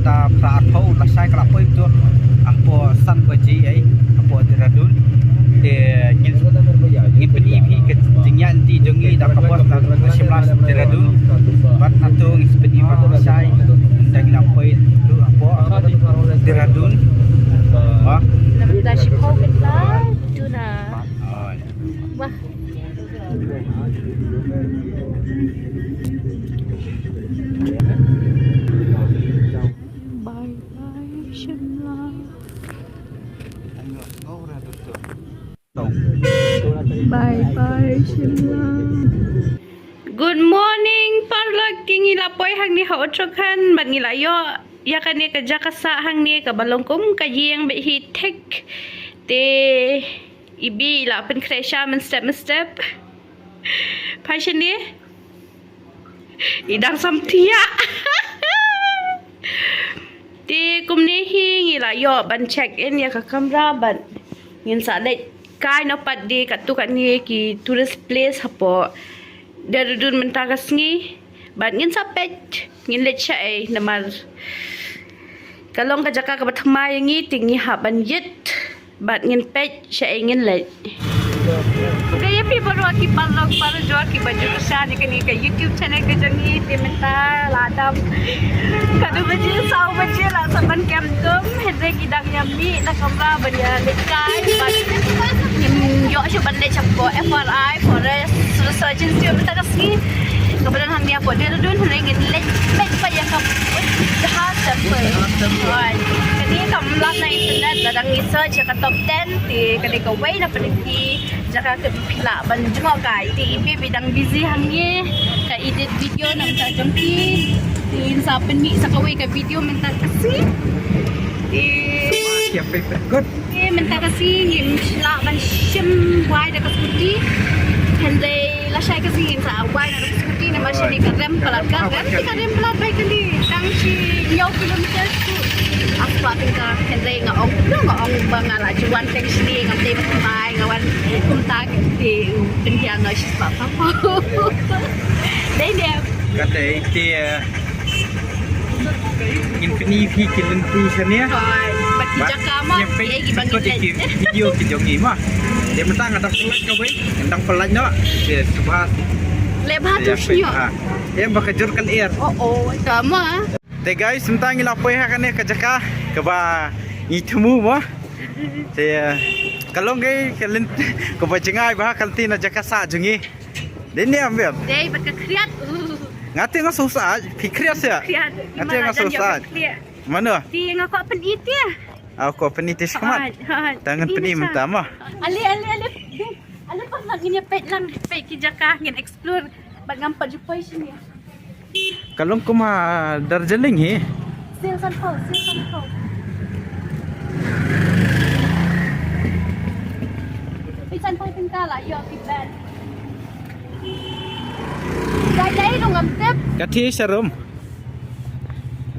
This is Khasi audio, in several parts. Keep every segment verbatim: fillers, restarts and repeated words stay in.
Sa phra arphew lashai ka la poi tur hapoh san baje ei hapoh Dehradun. Te ngin, ngin pyni phi ka jingïaid lynti jong ngi da ka bos na Shimla sha Dehradun. Bad nato ngin pyni ba lashai da ngi la poi tur hapoh Dehradun. Ba. Namar da shiphew minit la tu na. Wah. Bye bye Shimla. Bye bye Shimla. Good morning paralok, ki ngi la poi hangne ha Uttarakhand bad ngi la ïoh ïa kane ka jaka sah hangne kaba long kum ka ïing bad hi thik. Te i Bi i la pynkhreh sha mynstep mynstep. Phai shane. I dang samthiah. Te kumne hi ngi la ïoh ban check in ïa ka kamra bad ngin sa leit kai noh pat de katto katne ki tourist place hapoh Dehradun mynta ka sngi. Bad ngin sa peit ngin leit shaei namar ka long ka jaka kaba thymmai ïa ngi, te ngi hap ban ïit bad ngin peit shaei ngin leit. Khublei ïa phi baroh ki paralok parajor kiba ju kyrshan ïa kane ka YouTube channel ka jong ngi. Te mynta la dap ka dei baje saw baje la sah ban kem dum. Hynrei ngi dang ïa mih na kamra ban ïa leit kai bad ngin ïoh shuh ban leit shapoh F R I, Forest Research Institute mynta ka sngi. Kaba don hangne hapoh Dehradun, hynrei ngin leit peit pat ïa ka Buddha Temple. Hooid. Kane kam lap na internet, lada ngi search ïa ka top ten, te kane kawei na pdeng ki jaka kiba phi lah ban jngoh kai. Te i Bi i dang busy hangne ka edit video na bynta jong phi. Te ngin sa pynmih sa kawei ka video mynta ka sngi. Te Good. Te mynta ka sngi ngim lah ban shim wai da ka scooty. Hynrei lashai ka sngi ngin sa wai da ka scooty namar shane ka rem palat, ka rem, te ka rem palat bai kali. Tang shi hynñiew kilometer tu. Aspa tyngka, hynrei nga ong, nga ong ba nga la ju wan teng shane, ngam dei ba thymmai, nga wan kumta te pynhiar noh shi spah. Dei ne. Ka dei te, eh, ngin pyni phi ki lynti shane. Hooid, bad ki jaka ma, ngin peit ki bang ki video ki jong ngi ma. Te mynta nga dang pynlait kawei, nga dang pynlait noh. Te shuwa. Leh bha tu shñiuh. Em ba ka jur ka lyer. Oh oh, tama. Te guys, mynta ngi la poi ha kane ka jaka kaba ngi thmu mo. Te, eh, ka long ka lynti kaba jngai bha ka lynti na jaka sah jong ngi. Dei ne em bem? Dei bad ka khriat. Nga te nga sngewsih, phi khriat seh? Khriat. Nga te nga sngewsih. Mano? Te nga kwah pyni te. Ah, kwah pyni te shakhmat. Tang ngan pyni mynta mo. Ale, ale, ale. Ale, pat ngin ïa peit lang, peit ki jaka ngin explore bad ngam pat ju poi shane. Ka long kum ha Darjeeling hi. Sil san phew, sil san phew. Sil san phew tyngka la ïoh ki band. Dai dai dong ngam tip. Ka thi sharum.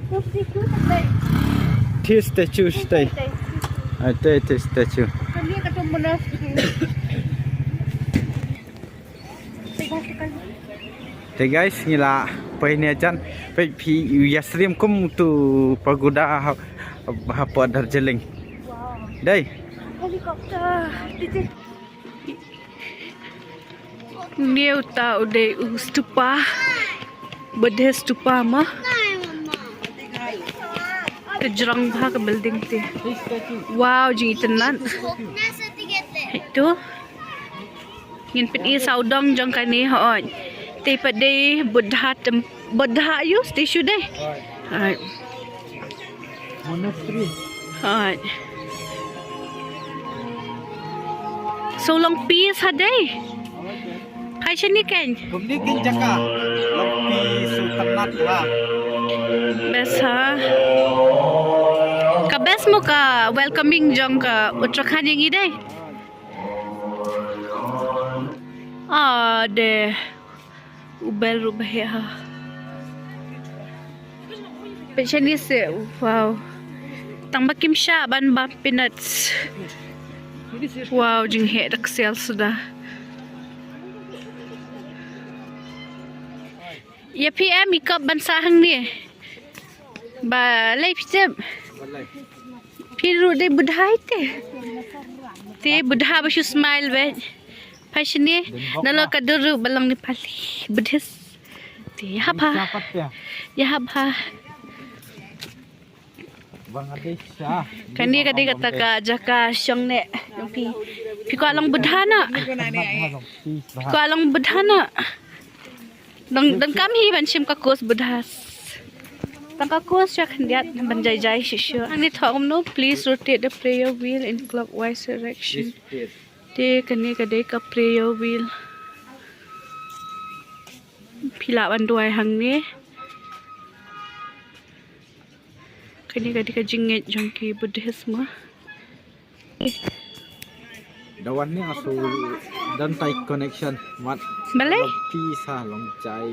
Tuesday, Tuesday. Tuesday, Tuesday. Ah, te, te, statue. Kane ka tu monastery. Te guys, ngi la poi ne jan, peit phi ïa stream kum tu pagoda ha, hapoh Darjeeling. Wow. Dei. Helicopter. Neu ta u dei u stupa. Buddhist stupa ma. Te jrong bha ka building te. Wow, jingitynnad. Itu. Ngin pyni sawdong jong kane hooid. Te pat dei Buddha tem-, Buddha ïa u statue dei. Hooid. Monastery. Hooid. So long peace ha dei. Hai shani ken. Kumni kin jaka. Long peace u ternat ha. Best ha. Ka best mo ka welcoming jong ka Uttarakhand ïa ngi dei. Ah, de. U bel ruh ba heh ha. Pynshai ni se, wow. Tang ba kim shah ban bam peanuts. Wow, jingheh da ksiar suda. Ïa phi em i kop ban sah hangne. Balei phi tip? Phi ruh dei Buddha te. Te Buddha ba shu smile beit. Phai shane, nalor ka dur ruh ba long Nepali, Buddhist. Te ïa hap ha. Ïa hap ha. Kane ka dei kata ka jaka shong ne. Phi, phi kwah long Buddha na? Phi kwah long Buddha na? Dang, dang kam hi ban shim ka course Buddha. Tang ka course sha khyndiat ban jai jai shisha. Hangne thoh kumno, please rotate the prayer wheel in clockwise direction. Te kane ka dei ka prayer wheel. Phi lah ban duwai hangne. Kane ka dei ka jingngeit jong ki Buddhist mo. Da wan ne asu don tai connection mat. Balei? Long peace ha, long jai,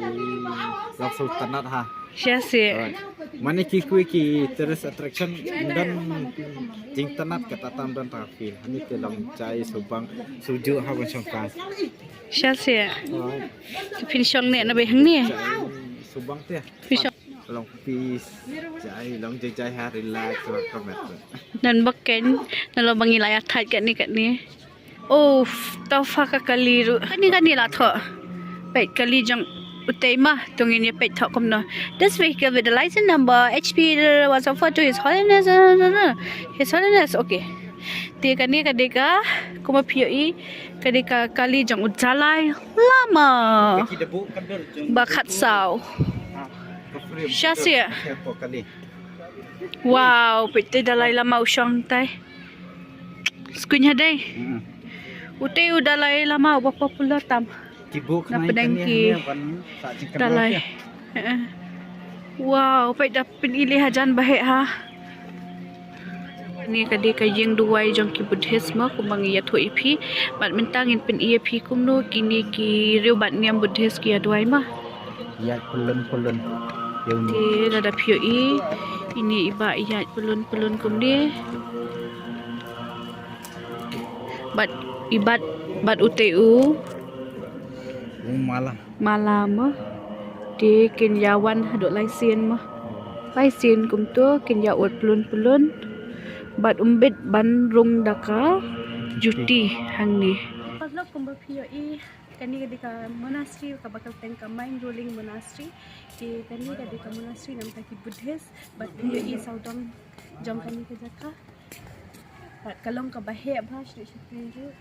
long sngewtynnat ha. Shisha. Mane ki kwi ki tourist attraction don jingtynnat kata tam don ta feel. Ani te long jai subang suju ha ban shongkang. Shisha. Phin shong ne na bai hangne. Subang te. Phin shong. Long peace. Jai, long jai jai ha, relax, welcome. Nan baken, nan long bangi la ïa thait kane kane. Oh, tofa ka kali ruh. Kane kane la thoh. Peit kali jong utei ma, to ngin ïa peit thoh kumno. This vehicle with the license number H P one seven four to His Holiness, uh, uh, uh, His Holiness, okay. Te kane ka dei ka, kumba phi ïohi, ka dei ka kali jong u Dalai Lama. Ba khatsaw. Shisha. Wow, peit te Dalai Lama u shong tai. Skuin ha dei. Utei u Dalai Lama uba popular tam. Na pdeng ki Dalai. Wow, peit da pyni leh hajan ba heh ha. Kane ka dei ka ïing duwai jong ki Buddhist mo, kumba ngi ïathuh ïa phi. Bad mynta ngin pyni ïa phi kumno kine ki riew bad niam Buddhist ki ïa duwai mo. Ïaid pyllun pyllun. Te lada phi ïohi, ine i bah ïaid pyllun pyllun kumne. Bad i bat, bad utei u mala. Mala mo. Te kin ïa wan haduh lai sien mo. Lai sien kumto kin ïa ud pyllun pyllun. Bad um bit ban rung da ka juti hangne. Paralok, kumba phi ïohi, kane ka dei ka monastery kaba kyrteng ka Mind Ruling Monastery. Te kane ka dei ka monastery namar ki Buddhist. Bad phi ïohi sawdong jong kane ka jaka. Bad ka long kaba heh bha, shu shu pynju.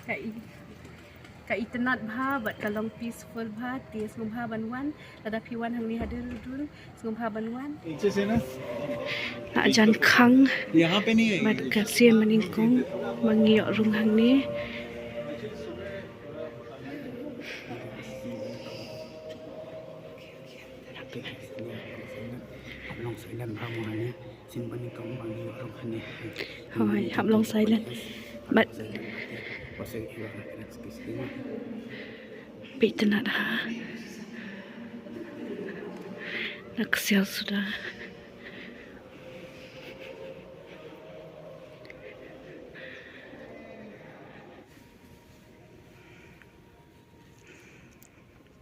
Ka i, ka itynnat bha bad ka long peaceful bha, te sngewbha ban wan. Lada phi wan hangne ha Dehradun, sngewbha ban wan. La jan khang. Bad ka sien ba nyngkong ba ngi ïoh rung hangne. Hap long silent bha mo hangne. Sien ba nyngkong ba ngi ïoh rung hangne. Hooid, hap long silent. Bad peit tynnat ha. Na ksiar suda.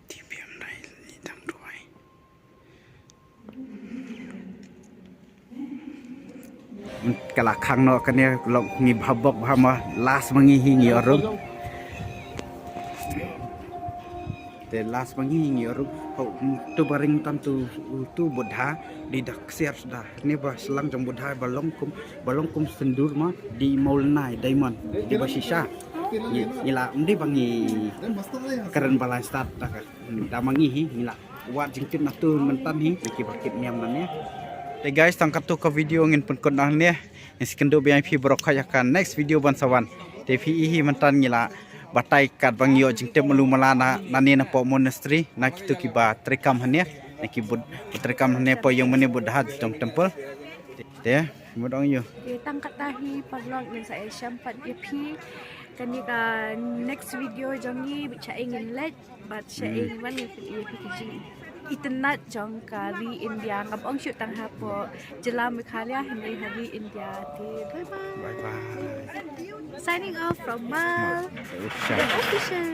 Ti biang dai ni dang duwai. Ka la khang noh kane, long ngi bha bok bha ma, last ma ngi hi ngi ïoh rung. Te last ma ngi hi ngi ïoh rung. Ho, tu ba ring tam tu, tu Buddha, dei da ksiar suda. Ne ba slang jong Buddha ba long kum, ba long kum sindur ma, dei mawlynnai diamond, dei ba shisha. Ngi, ngi la, ym dei ba ngi kren ba la start da ka, da ma ngi hi, ngi la wad jingkit na tu mynta hi, na ki ba kit niam na ne. Te guys, tang katto ka video ngin pynkut nangne. Ngin sa ïakynduh biang ïa phi baroh khat ha ka next video ban sa wan. Te phi i hi mynta ngi la batai kat ba ngi ïoh jingtip malu mala na, na ne na poh monastery, na kito ki ba treikam hangne, na ki Bud-, ba treikam hangne poh ïing mane Buddha jong temple. Te, mut ong ïoh. Te tang katta hi paralok, ngin sa ïashem pat ïa phi. Kane ka next video jong ngi, bad shaei ngin leit, bad shaei ngin wan, ngin pyni ïa phi ka jingitynnat jong ka ri India. Ngam ong shuh tang hapoh jylla Meghalaya, hynrei ha ri India. Te bye bye. Bye bye. Signing off from Mal, the official.